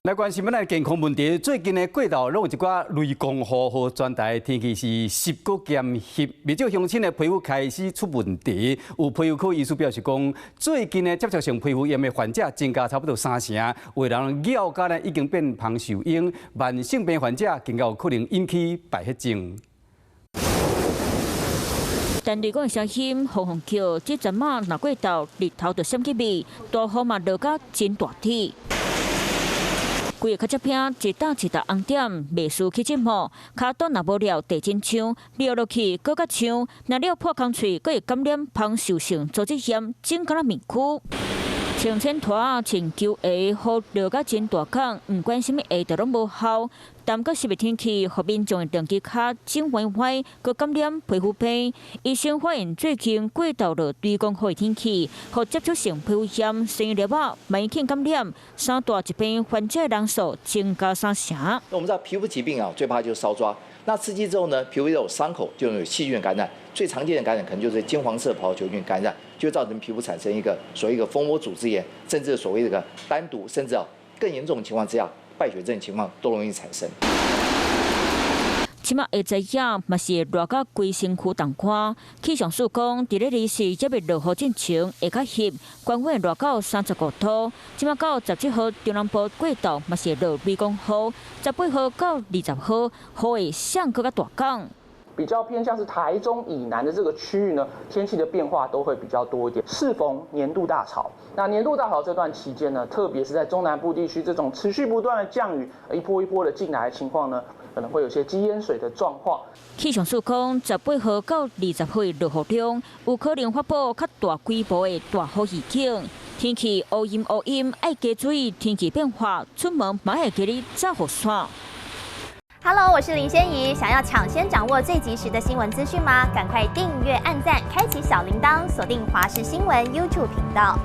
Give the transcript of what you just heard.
來關心咱的健康問題，最近的過晝攏有一寡雷公雨，予全台天氣是濕閣兼翕，袂少鄉親的皮膚開始出問題。有皮膚科醫師表示講，最近的接觸性皮膚炎的患者增加差不多三成，有的人咬甲呢已經變芳受癭，慢性病患者更加有可能引起敗血症。但雷公的聲音轟轟叫，這陣仔若過晝日頭就閃去味，大雨嘛落甲真大滴。規个跤跡片一搭一搭紅點，袂輸去這毛，跤肚若無尿地震槍，尿落去閣較癢，若了破空喙，閣會感染芳受性組織炎，腫敢若面蛆。穿千拖穿球鞋，雨落甲真大工，毋管啥物鞋都攏無效。但閣濕的天氣，予民眾的兩支跤腫歪歪，閣感染皮膚病。醫生發現最近過晝落雷公雨的天氣，予接觸性皮膚炎、生粒仔、慢性感染三大疾病患者人數增加三成。那我們知道皮膚疾病啊，最怕就是燒抓。那刺激之後呢，皮膚有傷口，就有細菌感染。最常見的感染可能就是金黃色葡萄球菌感染，就造成皮膚產生一個所謂一個蜂窩組織炎，甚至所謂這個丹毒，甚至啊更嚴重的情況之下，敗血症情況都容易產生。這馬會知影嘛是熱甲規身軀澹乾。氣象署講，佇咧二四猶未落雨進前會較翕，高溫熱到35度。這馬到17號中南部過晝嘛是落雷公雨，18號到20號雨會上閣較大工。比較偏向是台中以南的這個區域呢，天氣的變化都會比較多一點。適逢年度大潮，那年度大潮這段期間呢，特別是在中南部地區，這種持續不斷的降雨，一波一波的進來的情況呢，可能會有些積淹水的狀況。氣象署講，十八號到20號的落雨量，有可能發布較大規模的大雨預警。天氣烏陰烏陰，愛加注意天氣變化，出門嘛會記得罩雨傘。 Hello，我是林仙怡。想要搶先掌握最及時的新聞資訊嗎？趕快訂閱、按讚、開啟小鈴鐺，鎖定華視新聞 YouTube 頻道。